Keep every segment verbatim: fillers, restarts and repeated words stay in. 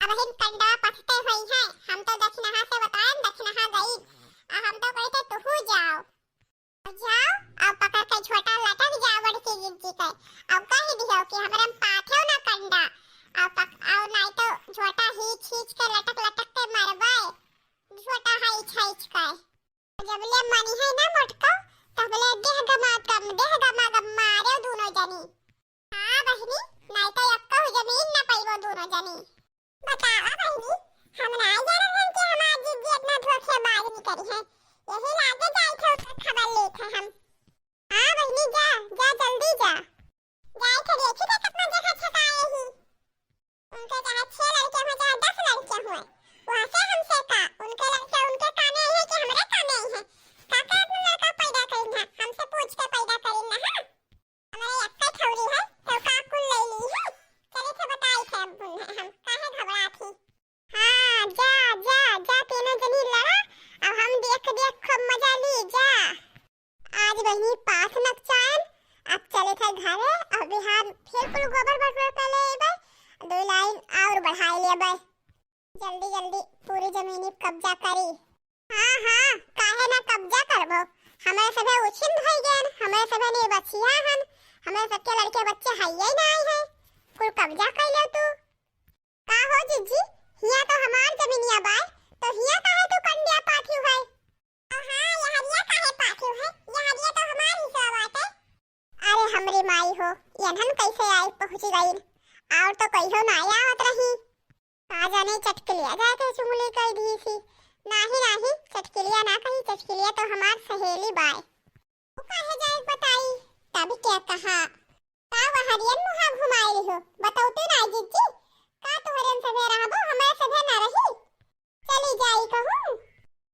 अब हिन कंडा पथते होई है, हम तो दक्षिणहा से बताएन, दक्षिणहा गई, आ हम तो कही थे तुहू जाओ। जाओ, अब पकड़ के झोटा लटक जाओ बड़की जिज्जी के। अब कही दियो कि हमरे में पाथेउ ना कंडा। अब पक-, अब नाई तो झोटा हीच हीच के लटक लटक के मरबे। झोटा हीच हीच के। जबले मनी है ना मोटको, तबले देह गमा गम, देह गमा गम मारे दोनों जनी। हाँ बहिनी, नाई तो एक्को जमीन ना पइबो दोनों जनी। बतावा बहिनी, हम नाई जानत हन कि हमार जिज्जी इतना धोखेबाज निकरी है। यही लागे जाई थे, उससे खबर लेत है हम। हाँ बहिनी, जा, जा, जल्दी जा। जाई थे, देखी थे कितना जगह छटाए ही। उनके चाहे छह लड़के हुए, चाहे दस लड़के हुए, वहाँ से हमसे का? उनके लड़के उनके कामे आई है कि हमरे कामे आई है? का का अपना लड़का पैदा करी ना, हमसे पूछ के पैदा करी ना, हाँ? हमरे एक्के ठौरी है, तो का कुल ले ली है? चली थे बताई थे अब उन्हें हम, काहे घबरात ही? हाँ, जा, जा, जा, तीनों जनी लड़ा, अब हम देख देख खूब मजा ली, जा। आज बहिनी पाथ नकचाएन, अब चले थे घरे, अब बिहान फिर कुल गोबर बटोर के ले अइबे, दो लाइन और बढ़ाई लेबे। जल्दी जल्दी पूरी जमीनी कब्जा करी। हाँ, हाँ, काहे ना कब्जा करबो? हमरे सभे उछिंद होई गएन, हमरे सभे निर्बछिया हन, हमरे सबके लड़के बच्चे हइये नाई है, कुल कब्जा कर ले तू। का हो जिज्जी, हिया तो हमार जमीनिया बाय, तो हिया काहे तू कंडिया पाथी है? ओ हाँ, यहरिया काहे पाथी है? यहरिया तो हमार हिस्सा बाटे। अरे हमरी माई हो, यनहन कैसे आई पहुँच गई? और तो कहियो ना आवत रही। का जाने चटकलिया जाके चुगली कई दी थी। नाही, नाही, चटकलिया ना कही, चटकलिया तो हमार सहेली बाय। वो काहे जाए बताई? तब क्या कहा? का वहरियन मुहा घुमाई रही हो? बतौती ना जिज्जी, का तोहरन सभे रहबो, हमारे सभे ना रही? चली जाई कहूँ।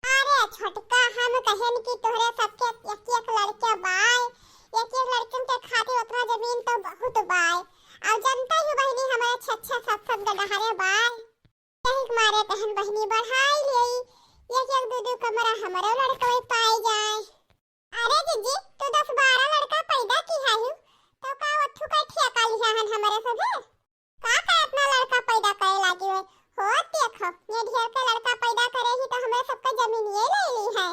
अरे छोटका, हम कहेन कि तोहरे सबके एक एक लड़के बाय, एक एक लड़कन के खातिर उतना जमीन तो बहुत बाय। और जनता ही बहिनी हमारे छह छह सात सात गडहरे बाय। यही के मारे कहन बहिनी बढ़ाई लेई, एक एक दो दो कमरा हमरो लड़कवे पाए जाए। अरे जिज्जी, तू दस बारह लड़का पैदा किहा हू, तो का ओथू का ठेका लिहा हन हमरे सभे? का का इतना लड़का पैदा करे लागी हो? हो देखो, ये ढेर के लड़का पैदा करे ही तो हमरे सबका जमीन ये ले ली है।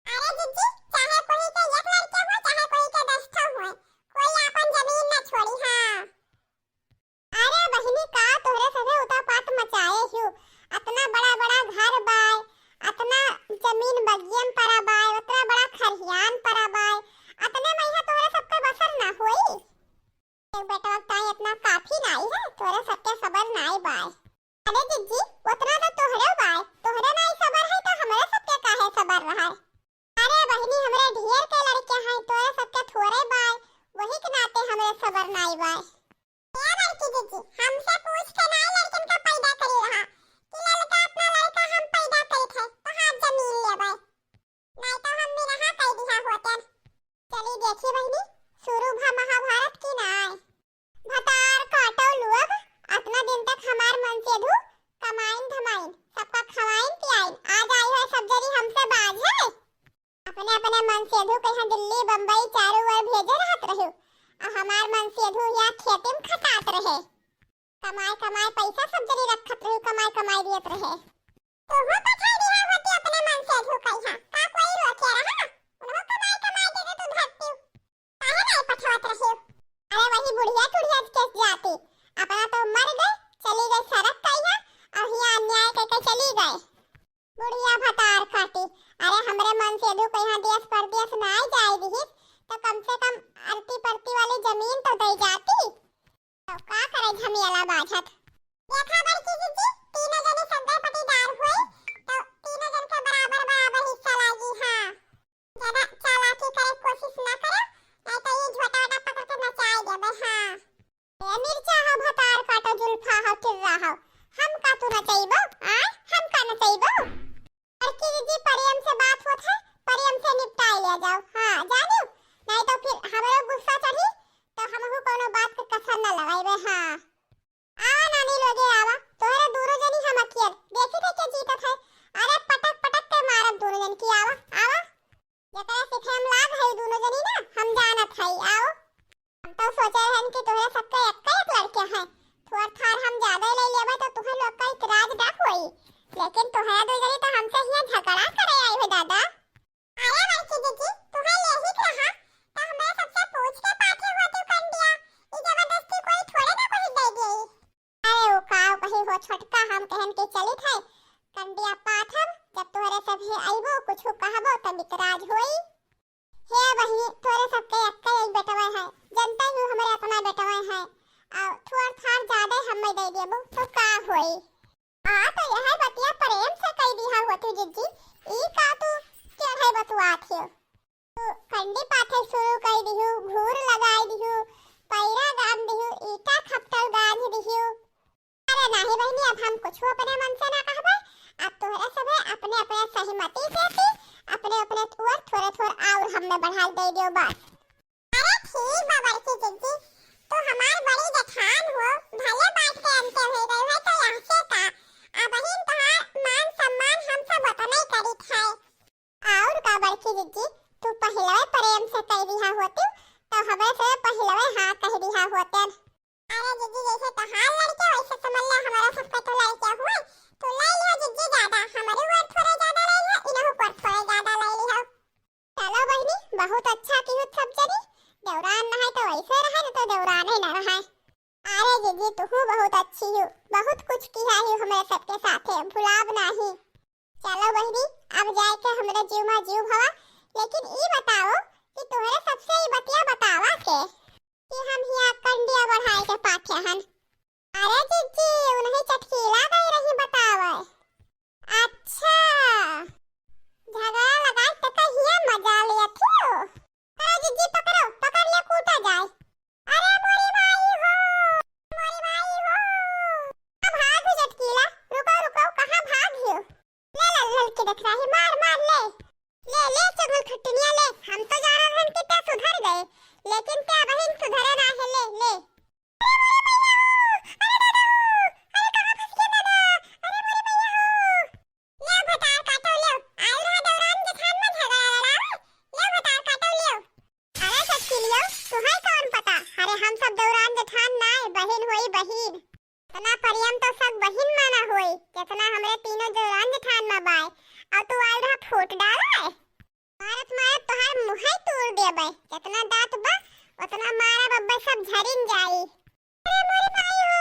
अरे जिज्जी, चाहे कोई के एक लड़के हो, चाहे कोई के दस ठो हो, कोई आपन जमीन ना छोड़ी, हाँ। अरे बहिनी, का तोहरे सभे उतापात मचाए हू? अतना बड़ा बड़ा घर बाय, अतना जमीन बगियन परा बाय, अतना बड़ा खरियान परा बाय, अतने मइहा तोहरे सबके बसर ना होई? एक बेटवा ताई इतना काफी नाई है, तोहरे सबके सबर नाई बाय। अरे जिज्जी, उतना तो तोहरे बाय, तोहरे नाई सबर है तो हमरे सबके काहे सबर रहा? अरे बहिनी, हमरे ढेर के लड़के हैं, तोरे सबके थोड़े बाय, वही के नाते हमरे सबर नाई बाय। ए बड़की जिज्जी, हमसे पूछ के नाई लड़कन का पैदा करी रहा कि लड़का अपना लड़का हम पैदा करी थे, तो हाथ जमीन लेबे। नाई तो हम भी रहा कई दिहा होते। चली देखी बहिनी, शुरू भा महाभारत की नाई। भतार काटो लोग, अतना दिन तक हमार मनसेधू कमाइन धमाइन, सबका खवाइन पियाइन, आज आई है सब जनी हमसे बाझे। अपने अपने मनसेधू कहाँ दिल्ली बम्बई चारों ओर भेजे रहत रह्यो, और हमार मनसेधू यहाँ खेती में खटात रहे। कमाए कमाए पैसा सब जनी रखत रह्यो, कमाए कमाए दियत रहे। तोहू पठाई दिहा होती अपने मनसेधू कहिया, का कोई रोके रहा? उन्हों कमाए कमाए दे दे तू धरती। काहे नाई पठवत रहे? अरे वही बुढ़िया टुढ़िया के जाती, अपना तो मर गए, चली गए सड़क कहिया, और हिया अन्याय करके चली गए। बुढ़िया भतार काटी, अरे हमरे मनसेधू कहिया देश परदेश नाई जाए दिहित, तो कम से कम अरती परती वाली जमीन तो दे जाती। तो का करे झमेला बाझत। देखा बड़की जिज्जी, तीनों जने सगे पटीदार हुए, तो तीनों जन के बराबर बराबर हिस्सा लागी, हाँ। ज्यादा चालाकी करे के कोशिश ना करे, नहीं तो ये झोटा वोटा पकड़ के नचाए देबे, हाँ। ए मिर्चा हो, भतार काटो, जुल्फा हो, टिर्रा हो, हम का तू नचैबो, आय, हम का नचैबो? बड़की दीदी, प्रेम से बात होत है, प्रेम से निपटाई ले जाओ। हाँ, जानियो, नहीं तो फिर हमरो गुस्सा चढ़ी, तो हमहू कोनो बात के कसर न लगाइबे। हाँ, आवा नानी लोगे आवा, तोहरे दोनों जनी हम अखियन देखी थे के जीतत है। अरे पटक पटक के मारब दोनों जन की, आवा, आवा। जकरा सिखाए में लाग है दोनों जनी ना, हम जानत है, आओ। हम तो सोचे रहन कि तोहरे सबके एक्के एक लड़के हैं, थोड़ थार हम ज्यादा ले लेबे तो तुहे लोग कई हम कहन के चलित है, कंडिया पाथब, जब तोहरे सभे अइबो, कुछु कहबो, तब इतराज होई। हे बहिनी, तोहरे सबके एक्के एक बेटवा है, जनता ही हमरे अपना बेटवा है, और थोड़ थाड़ ज्यादा हमें दे देबो, तो का होई? आ, तो यह बतिया प्रेम से कह दिहा होती जिज्जी, ई का तू टेढ़े बतुआत हो? तू कंडी पाथे शुरू कर दिहू, घूर लगाई दिहू, पैरा गाम दिहू, ईटा खपटल गांज दिहू। अरे नाही बहिनी, अब हम कुछ अपने मन से ना कहबे, अब तोहरे सभे अपने अपने सहमति से थी, अपने अपने थोर, थोरे थोर और हमें बढ़ाई दे दियो बस। अरे ठीक बा बड़की जिज्जी, तू हमार बड़ी जेठान हो, भले बात के अंते हो गए है तो यहाँ से का, अब बहिन तोहार मान सम्मान हम सब उतने करित है। और का बड़की जिज्जी, तू पहिलवे प्रेम से कह दिहा होती, तो हमरे से पहिलवे हाँ कह दिहा होते। अरे जिज्जी, जैसे तोहार लड़के वैसे समझ ले, हमारा सबका तो लड़के हुए, तू ले लियो जिज्जी ज्यादा, हमारे ऊपर थोड़े ज्यादा ले लियो, इनहु पर थोड़े ज्यादा ले लियो। चलो बहिनी, बहुत अच्छा किहू सब जनी, देवरान ना है तो वैसे रहे, न तो देवरान ही ना रहे। अरे जिज्जी, तुहू बहुत अच्छी हो, बहुत कुछ किहा हो हमरे सबके साथे, भुलाब नाही। चलो बहिनी, अब जाए के हमरे जीव मा जीव भवा, लेकिन ई बताओ कि तोहरे सबसे ई बतिया बतावा के कि हम हिया कंडिया बढ़ाए के पाठे हन। अरे जिज्जी, उन्हीं चटकीला गई रही बतावे। अच्छा, झगड़ा लगा के तो हिया मजा लिया थियो। अरे जिज्जी पकड़ो, पकड़ ले, कूटा जाए। अरे मोरी माई हो, मोरी माई हो। अब भाग हो चटकीला, रुको, रुको, कहाँ भाग हो? ले, ले, ललकी देख रही, मार, मार, ले। ले, ले, चुगल खटनिया ले, हम तो जाना रहन कि ते सुधर गए, लेकिन ते अबहिन सुधरे ना है, ले, ले। अरे मोरे मैया हो, अरे दादा हो, अरे कहाँ फंस गया दादा, अरे मोरे मैया हो। ले भतार काटो ले, आइल रहा दौरान जेठान में झगड़ा लड़ावे, ले भतार काटो ले। अरे सच्ची लियो, तुहै कौन पता? अरे हम सब दौरान जेठान नाय, बहिन होई बहिन। इतना प्रेम तो सब बहिन माना होई, जितना हमरे तीनों दौरान जेठान मा बाय। और तू आइल रहा फूट डाला है। मारत मारत तोहार मुँहै तोड़ देबै। जितना दाँत बा, उतना मारा बब्बै सब झरिन जाई। अरे मोरी माई हो,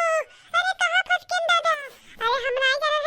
अरे कहाँ फंस गेन दादा? अरे हम नाय जाना